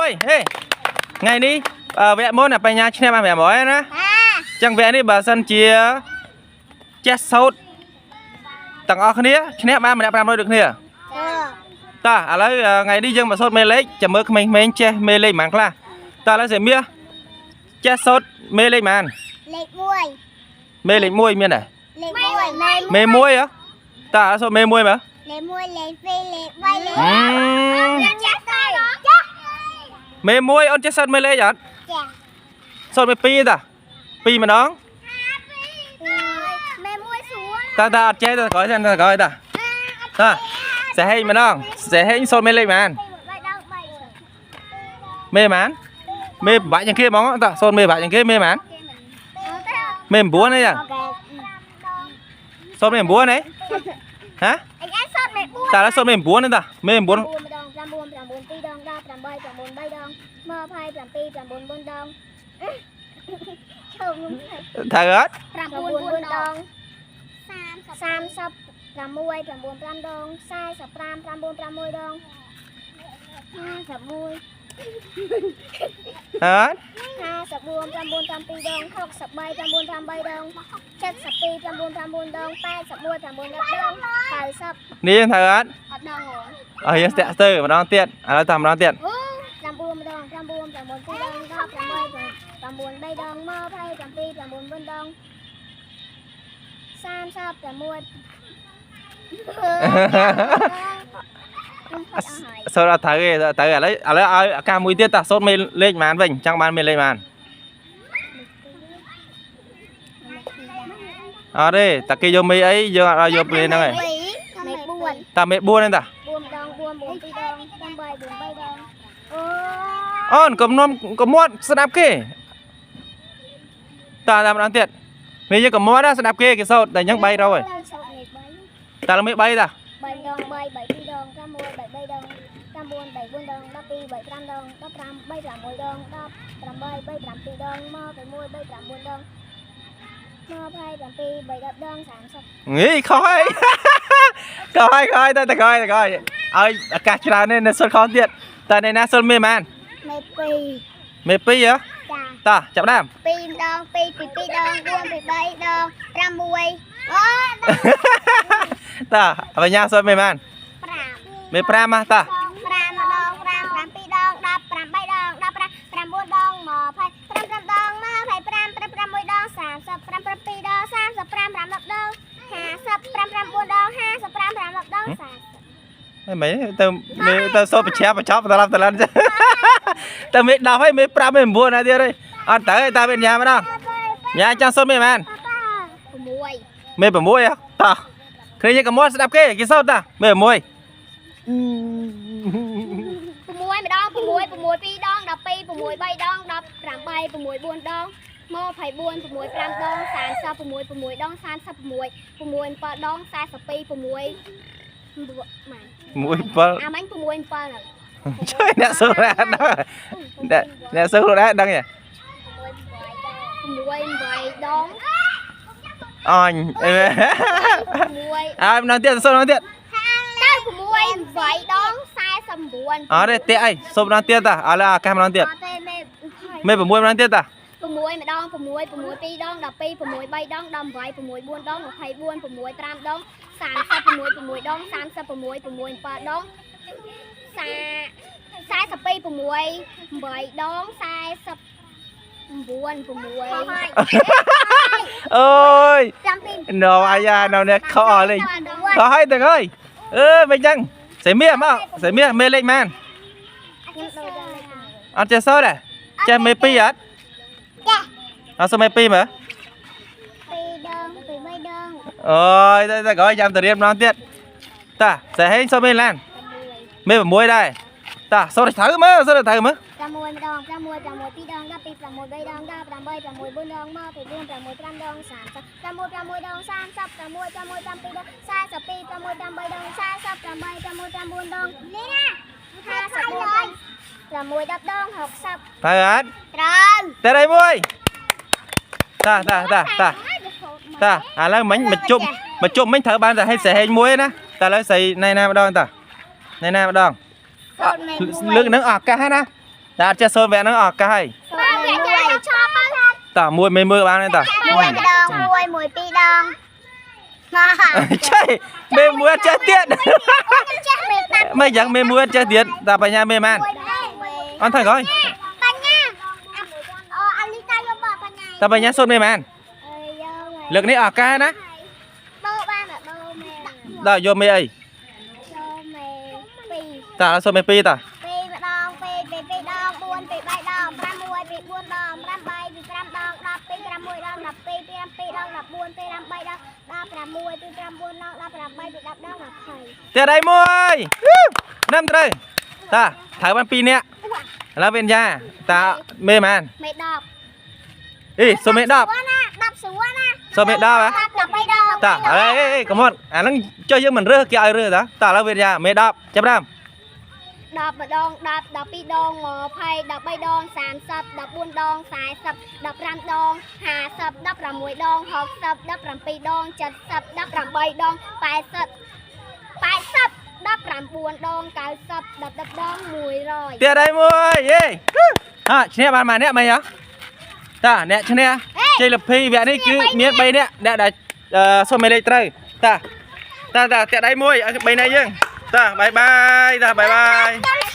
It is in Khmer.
500ហេថ្ងៃនេះវគ្គមុនអាបញ្ញាឈ្នះបាន500ណា អា ចឹងវគ្គនេះបើសិនជាចេះសូត្រទាំងអស់គ្នាឈ្នះបានម្នាក់500ដូចគ្នា ចា តោះឥឡូវថ្ងៃនេះយើងមកសូត្រមេលេខចាំមើលក្មេងៗចេះមេលេខប៉ុន្មានខ្លះតោះឥឡូវសេមាសចេះសូត្រមេលេខប៉ុន្មាន លេខ1 មេលេខ1មានទេ លេខ1 មេ1ហ៎តោះឥឡូវសូត្រមេ1មើល លេខ1លេខ2លេខ3លេខ ហឹម ចាស់ទៅចាស់ មេ1អូនចេះសូត្រមេលេខអត់ ចា សូត្រមេ2តា2ម្ដង មេមួយស្រួល តើតើអត់ចេះតើក្រោយសិនតើក្រោយតាតើសេហេងម្ដងសេហេងសូត្រមេលេខប៉ុន្មាន 3ដង3 មេប៉ុន្មានមេពិបាកជាងគេហ្មងតើសូត្រមេពិបាកជាងគេមេប៉ុន្មានមេ9អីចាសូត្រមេ9អីហ៎ អញសូត្រមេ4 តើឥឡូវសូត្រមេ9នេះតាមេ9 9ម្ដង9 9 2ដង10 8 9 3ដង27 9 4ដងឈប់ខ្ញុំ ត្រូវអត់ 9 4ដង30 36 9 5ដង45 9 6ដង51 អត់ 54 9 7ដង63 9 8ដង72 9 9ដង81 9 10ដង90 នេះត្រូវអត់ អត់ដងហ៎ អើយើងស្ទាក់ស្ទើម្ដងទៀតឥឡូវតាមម្ដងទៀត 9ម្ដង9 9 2ដង18 9 3ដង27 9 4ដង36ខ្ញុំផុតអស់ហើយ សូត្រអត់ត្រូវទេត្រូវឥឡូវឥឡូវឲ្យឱកាសមួយទៀតតាសូត្រមេលេខប៉ុន្មានវិញចង់បានមេលេខប៉ុន្មានអត់ទេតាគេយកមេអីយើងអត់ឲ្យយកមេហ្នឹងឯង មេ4 តាមេ4ហ្នឹងតា 4ម្ដង4 9 2ដង8 9 3ដងអូ អូនកុំនាំកុំមាត់ស្ដាប់គេតាតាមម្ដងទៀតនេះយើងកុំមាត់ណាស្ដាប់គេគេសូត្រតែអញ្ចឹង3រយ សូត្រលេខ3 តាមេ3តា 3ដង3 3 2ដង6 3 3ដង9 3 4ដង12 3 5ដង15 3 6ដង18 3 7ដងមក1 3 9ដង27 3 10ដង30 ងីខុសហើយខុសហើយខុសហើយតែតែក្រោយតែក្រោយឲ្យឱកាសច្រើននេះនៅសូត្រខុសទៀតតែនៅណាសូត្រមេប៉ុន្មាន មេ2 មេ2ហ៎ ចា តាចាប់ដើម 2ម្ដង2 2 2ដង4 2 3ដង5 1អូ តាបញ្ញាសូត្រមេប៉ុន្មាន 5 មេ5មកតា 5ម្ដង5 7ដង10 8ដង15 9ដង20 5 5ដង25 5 6ដង30 5 7ដង35 5 10ដង50 5 9ដង55 5 10ដង30 ហីមិនទៅមេទៅសូត្រប្រឆាប្រចប់ត្រឡប់ត្រឡប់ទៅមេ10ហើយមេ5មេ9ណាទៀតហើយអត់ទៅទេតាបញ្ញាម្ដងញ៉ាចង់សូត្រមេប៉ុន្មាន 6 មេ6ហ៎តោះគ្នាយើងកុំមាត់ស្ដាប់គេគេសូត្រតាមេ6 6ម្ដង6 6 2ដង12 6 3ដង18 6 4ដង24 6 5ដង36 6ដង36 6 7ដង42 6ម៉ាន 1 7 អាមិញ6 7នៅ ជួយអ្នកសូត្រដែរដឹងអ្នកអ្នកសូត្រដែរដឹងទេ 6 8ដង អញអេ 6 អើម្ដងទៀតសូត្រម្ដងទៀត ទៅ6 8ដង49 អត់ទេតាក់អីសូត្រម្ដងទៀតតាឥឡូវឱកាសម្ដងទៀត អត់ទេមេ មេ6ម្ដងទៀតតា 6ម្ដង6 6 2ដង12 6 3ដង18 6 4ដង24 6 5ដង36 6ដង36 6 7ដង42 6 8ដង49 6 អូយ ចាំពី ណូអាយ៉ាណូនេះខុសអស់លេងខុសហើយទាំងអើយអឺមិនចឹងសៃមាសមកសៃមាសមេលេខម៉ាន ខ្ញុំដូរលេខ អត់ចេះសូត្រទេចេះមេ2អត់ ចា អត់សូត្រមេ2មើល 2ដង2 3ដង អូយតែតែក្រោយចាំទៅរៀនម្ដងទៀតតាសៃហេងសូត្រមេឡានមេ6ដែរតាសូត្រឲ្យត្រូវមើលសូត្រឲ្យត្រូវមើល 6ម្ដង6 6 2ដង12 6 3ដង18 6 4ដងមក2 4 6 5ដង30 6 6ដង30 6 6 7ដង42 6 8ដង48 6 9ដងនេះណា54 6 10ដង60 ត្រូវអត់ ត្រូវ តែអីមួយតាតាតាតាតាឥឡូវមិញមកជុំមកជុំមិញត្រូវបានតែហេតុសៃហេងមួយណាតែឥឡូវសៃណៃណាម្ដងតាណៃណាម្ដង សូត្រមេ លើកហ្នឹងអស់ឱកាសហើយណា តែអត់ចេះសូត្រវគ្គហ្នឹងអស់ឱកាសហើយ បើវាចេះឆប់បើ តោះមួយមេមើលបានទេតោះ មួយម្ដងមួយមួយពីរដងមក ចេះមេមួយអត់ចេះទៀត ចេះមេតា មិនយ៉ាងមេមួយអត់ចេះទៀតតាបញ្ញាមេម៉ាន មួយមួយ អត់ថយក្រោយ បញ្ញាអូអាលីតាយកបបញ្ញា តាបញ្ញាសូត្រមេម៉ាន អើយយក លើកនេះអស់ឱកាសណា បោបានបោមេ ដល់យកមេអី យកមេពីរ តើឥឡូវសូត្រមេពីរតើ ពីរម្ដងពីរពីរពីរដង4ពីរ3ដង5 1ពីរ4ដង5 3ពី5ដង10ពី5 1ដង12ពី5 2ដង14ពី5 3ដង16ពី5 4ដង18ពី10ដង20 ទៀតអីមួយណាំត្រូវតាត្រូវបាន2នាក់ឥឡូវវិញ្ញាតាមេម៉ាន មេ10 អីសូត្រមេ10 ណា10ស្រួលណា សូត្រមេ10ហ៎ 10 13ដង តាឥឡូវអេកុំអត់អាហ្នឹងចុះយើងមិនរើសគេឲ្យរើសតាតាឥឡូវវិញ្ញាមេ10ចាប់ដើម 10ម្ដង10 12ដង20 13ដង30 14ដង40 15ដង50 16ដង60 17ដង70 18ដង80 80 19ដង90 10ដង100 ទៀតអីមួយយេហាឈ្នះបានម៉ាអ្នកមិនហ៎តាអ្នកឈ្នះជ័យលភីវគ្គនេះគឺមាន3នាក់អ្នកដែលសូត្រមេលេខត្រូវតាតាតាទៀតអីមួយឲ្យ3នាក់យើងតាបាយបាយតាបាយបាយ ខ្ញុំ